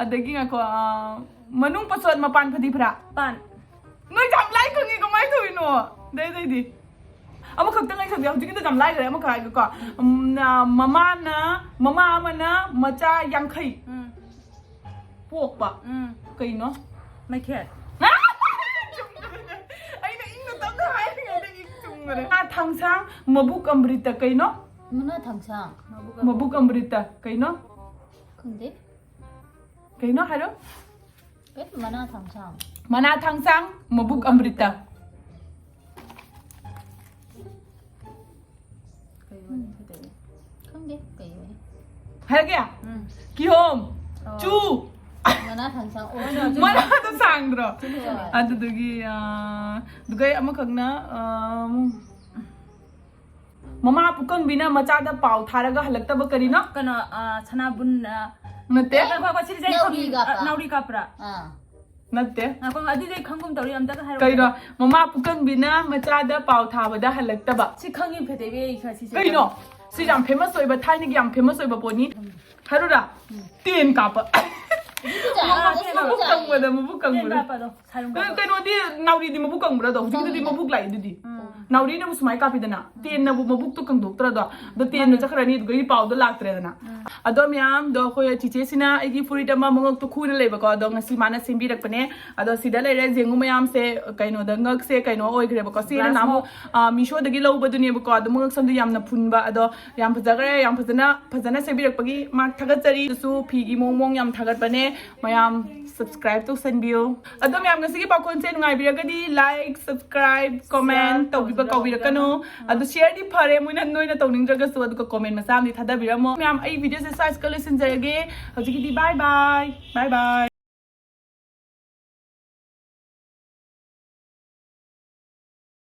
ꯑꯗꯒꯤ ꯉꯥꯏꯈꯣ, ꯑꯥ, ꯃꯅꯨꯡ ꯄꯁꯣꯠ ꯃꯄꯥꯟ ꯐꯗꯤ ꯐꯔꯥ? ꯄꯥꯟ꯫ ꯅꯣꯏ ꯌꯥꯝ ꯂꯥꯏ ꯈꯪꯉꯤ, ꯀꯃꯥꯏꯅ ꯇꯧꯔꯤꯅꯣ? ꯑꯗꯩ, ꯑꯗꯩꯗꯤ? ꯑꯃꯈꯛꯇꯪ ꯑꯩ ꯈꯪꯗꯦ, ꯍꯧꯖꯤꯛꯀꯤꯗꯣ ꯌꯥꯝ ꯂꯥꯏꯈ꯭ꯔꯦ, ꯑꯃꯈꯛ ꯍꯥꯏꯒꯦꯀꯣ꯫ ꯎꯝ, ꯑꯥ, ꯃꯃꯥꯅ, ꯃꯃꯥ ꯑꯃꯅ ꯃꯆꯥ ꯌꯥꯡꯈꯩ ꯎꯝ꯫ ꯄꯣꯛꯄ꯫ ꯎꯝ꯫ ꯀꯩꯅꯣ? ꯃꯩꯈꯦꯠ꯫ ꯑꯩꯅ ꯏꯪꯅ ꯇꯞꯅ ꯍꯥꯏꯔꯤꯉꯩꯗ ꯏꯪ ꯆꯨꯝꯈ꯭ꯔꯦ꯫ ꯃꯅꯥ ꯊꯥꯡꯁꯥꯡ, ꯃꯕꯨꯛ ꯑꯃ꯭ꯔꯤꯇ ꯀꯩꯅꯣ? ꯃꯅꯥ ꯊꯥꯡꯁꯥꯡ꯫ ꯃꯕꯨꯛ ꯑꯃ꯭ꯔꯤꯇ ꯀꯩꯅꯣ? ꯈꯪꯗꯦ꯫ ꯀꯩꯅꯣ ꯍꯥꯏꯔꯣ꯫ ꯀꯩ? ꯃꯅꯥ ꯊꯥꯡꯁꯥꯡ꯫ ꯃꯅꯥ ꯊꯥꯡꯁꯥꯡ, ꯃꯕꯨꯛ ꯑꯃ꯭ꯔꯤꯇ꯫ ꯀꯩ ꯑꯣꯏꯅꯤ ꯐꯗꯣꯏꯅꯣ? ꯈꯪꯗꯦ, ꯀꯩ ꯑꯣꯏꯅꯤ? ꯍꯥꯏꯔꯒꯦ? ꯎꯝ꯫ ꯀꯤꯍꯣꯝ, ꯑꯣ꯫ ꯆꯨ꯫ ꯃꯅꯥ ꯊꯥꯡꯁꯥꯡ꯫ ꯑꯣ, ꯆꯨ, ꯆꯨ, ꯆꯨ꯫ ꯃꯅꯥꯗꯣ ꯁꯥꯡꯗ꯭ꯔꯣ? ꯆꯨ, ꯆꯨ, ꯆꯨ꯫ ꯑꯗꯨꯗꯨꯒꯤ, ꯑꯥ, ꯑꯗꯨꯒ ꯑꯃꯈꯛꯅ, ꯑꯥ, ꯃꯃꯥ ꯄꯨꯀꯪꯕꯤꯅ ꯃꯆꯥꯗ ꯄꯥꯎ ꯊꯥꯔꯒ ꯍꯜꯂꯛꯇꯕ ꯀꯔꯤꯅꯣ? ꯀꯩꯅꯣ, ꯑꯥ, ꯁꯅꯥꯕꯨꯟ, ꯑꯥ, ꯅꯠꯇꯦ꯫ ꯉꯥꯏꯈꯣ, ꯉꯥꯏꯈꯣ, ꯁꯤꯁꯦ ꯑꯩ ꯅꯥꯎꯔꯤ ꯈꯪ-, ꯀꯥꯞꯄ꯫ ꯑꯥ, ꯅꯥꯎꯔꯤ ꯀꯥꯞꯄ꯭ꯔꯥ? ꯑꯥ꯫ ꯅꯠꯇꯦ꯫ ꯉꯥꯏꯈꯣ, ꯑꯗꯨꯗꯤ ꯑꯩ ꯈꯪꯒꯨꯝ ꯇꯧꯔꯤ, ꯑꯝꯇꯒ ꯍꯥꯏꯔꯛꯑꯣ꯫ ꯀꯩꯅꯣ? ꯃꯃꯥ ꯄꯨꯀꯪꯕꯤꯅ ꯃꯆꯥꯗ ꯄꯥꯎ ꯊꯥꯕꯗ ꯍꯜꯂꯛꯇꯕ꯫ ꯁꯤ ꯈꯪꯉꯤ ꯐꯦꯗꯦꯕꯤ ꯑꯩ ꯈꯔ ꯁꯤꯁꯦ꯫ ꯀꯩꯅꯣ? ꯁꯤ ꯌꯥꯝ famous ꯑꯣꯏꯕ, ꯊꯥꯏꯅꯒꯤ ꯌꯥꯝ famous ꯑꯣꯏꯕ ꯄꯣꯠꯅꯤ꯫ ꯎꯝ꯫ ꯍꯥꯏꯔꯨꯔꯥ? ꯎꯝ꯫ ꯇꯦꯟ ꯀꯥꯞꯄ꯫ ꯑꯗꯨꯗꯤ ꯆꯥ-, ꯃꯕꯨꯛ, ꯑꯗꯨꯗꯤ ꯃꯕꯨꯛ ꯆꯥ-, ꯀꯪꯕꯗ, ꯃꯕꯨꯛ ꯇꯦꯟ ꯀꯪꯕꯗ꯫ ꯀꯥꯞꯄꯗꯣ, ꯁꯥꯔꯨꯡ ꯀꯩꯅꯣ, ꯀꯥꯞꯄꯗꯣ꯫ ꯀꯩꯅꯣꯗꯤ ꯅꯥꯎꯔꯤꯗꯤ ꯃꯕꯨꯛ ꯀꯪꯕ꯭ꯔꯥꯗꯣ? ꯍꯧꯖꯤꯛꯀꯤꯗꯨꯗꯤ ꯀꯪꯉꯤꯅ꯫ ꯃꯕꯨꯛ ꯂꯥꯛꯏꯗꯨꯗꯤ꯫ ꯎꯝ꯫ ꯅꯥꯎꯔꯤꯅꯕꯨ ꯁꯨꯃꯥꯏꯅ ꯀꯥꯞꯄꯤꯗꯅ, ꯇꯦꯟꯅꯕꯨ ꯃꯕꯨꯛꯇꯣ ꯀꯪꯗꯣꯛꯇ꯭ꯔꯗꯣ? ꯑꯗꯣ ꯇꯦꯟꯗꯣ ꯃꯥꯅꯦ꯫ ꯆꯠꯈ꯭ꯔꯅꯤ, ꯑꯗꯨꯗꯒꯤ ꯄꯥꯎꯗꯣ ꯂꯥꯛꯇ꯭ꯔꯦꯗꯅ꯫ ꯎꯝ꯫ ꯑꯗꯣ ꯃꯌꯥꯝꯗꯣ ꯑꯩꯈꯣꯏ ꯆꯤꯆꯦꯁꯤꯅ ꯑꯩꯒꯤ ꯐꯨꯔꯤꯠ ꯑꯃ ꯃꯉꯛꯇꯣ ꯈꯨꯅ ꯂꯩꯕꯀꯣ, ꯑꯗꯣ ꯉꯁꯤ ꯃꯥꯅ ꯁꯦꯝꯕꯤꯔꯛꯄꯅꯦ꯫ ꯑꯗꯣ ꯁꯤꯗ ꯂꯩꯔꯦ, ꯌꯦꯡꯉꯨ ꯃꯌꯥꯝꯁꯦ, ꯀꯩꯅꯣꯗ ꯉꯛꯁꯦ ꯀꯩꯅꯣ ꯑꯣꯏꯈ꯭ꯔꯦꯕꯀꯣ꯫ ꯁꯤꯅ glass ꯅꯍꯥꯟꯃꯨꯛ, ꯃꯣ- ꯑ, ꯃꯤꯁꯣꯗꯒꯤ ꯂꯧꯕꯗꯨꯅꯦꯕꯀꯣ꯫ ꯑꯗꯣ ꯃꯉꯛ ꯁꯝꯗꯣ ꯌꯥꯝꯅ ꯐꯨꯟꯕ, ꯑꯗꯣ ꯌꯥꯝ ꯐꯖꯈ꯭ꯔꯦ, ꯌꯥꯝ ꯐꯖꯅ, ꯐꯖꯅ ꯁꯦꯝꯕꯤꯔꯛꯄꯒꯤ ꯃꯥ ꯊꯥꯒꯠꯆꯔꯤ꯫ ꯑꯗꯨꯁꯨ ꯐꯤꯒꯤ ꯃꯑꯣꯡ ꯃꯑꯣꯡ ꯌꯥꯝ ꯊꯥꯒꯠꯄꯅꯦ꯫ ꯃꯌꯥꯝ subscribe ꯇꯧꯁꯟꯕꯤꯌꯨ꯫ ꯑꯗꯣ ꯃꯌꯥꯝ ꯉꯁꯤꯒꯤ ꯄꯥꯈꯣꯟꯁꯦ ꯅꯨꯡꯉꯥꯏꯕꯤꯔꯒꯗꯤ like, subscribe, comment share ꯇꯧꯕꯤꯕ ꯇꯧꯕꯤꯕ ꯀꯥꯎꯕꯤꯔꯛꯀꯅꯨ꯫ ꯀꯥꯎꯕꯤꯔꯛꯀꯅꯨ꯫ ꯑꯗꯣ shareꯗꯤ ꯐꯔꯦ, ꯃꯣꯏꯅ, ꯅꯣꯏꯅ ꯇꯧꯅꯤꯡꯗ꯭ꯔꯒꯁꯨ, ꯑꯗꯨꯒ comment ꯃꯆꯥ ꯑꯃꯗꯤ ꯊꯥꯗꯕꯤꯔꯝꯃꯣ꯫ ꯃꯌꯥꯝ ꯑꯩ videoꯁꯦ ꯁ꯭ꯋꯥꯏꯁꯤꯒ ꯂꯣꯏꯁꯤꯟꯖꯔꯒꯦ꯫ ꯍꯧꯖꯤꯛꯀꯤꯗꯤ bye bye, bye bye꯫